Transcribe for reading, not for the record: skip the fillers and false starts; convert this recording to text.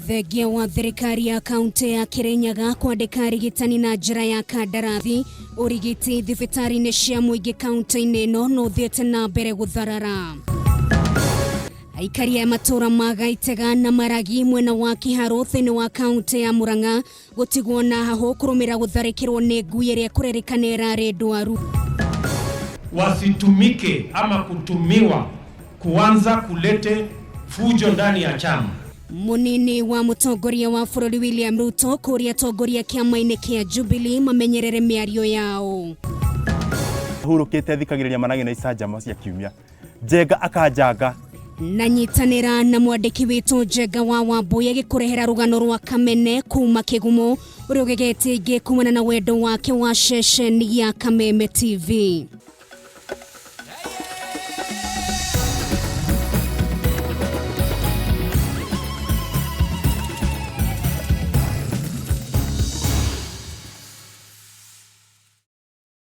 Thengia wa thirikari ya kaunti ya Kirinyaga kwandĩka arigitani na njĩra ya kandarathi ũrigiti thibitarĩ-inĩ cia mũingĩ kaunti-inĩ ĩno no ũthiĩte na mbere gũtharara. Aikari a matũra ma Gaitega na Maragi mwena wa Kiharũ thĩinĩ wa kaunti ya Murang'a gũtigwo na hahũ kũrũmĩrĩra gũtharĩkĩrwo nĩ ngui ĩrĩa kũrerĩkana ĩrarĩ ndwaru. Wasitumike ama kutumiwa kuanza kulete fujo ndani ya chama. Munini wa mũtongoria wa bũrũri William Ruto kũria atongoria kĩama-inĩ kĩa Jubilee mamenyerere mĩario yao. Hurũkĩte thikagĩrĩria managĩ na icanjama cia kiumia. Njenga akanjanga. Na nyitanĩra na mwandĩki witũ Njenga wa Wambui agĩkũrehera rũgano rwa Kamene kuma Kĩgumo ũrĩa ũgegetie aingĩ kumana na wendo wake wa ceceni ya Kameme TV.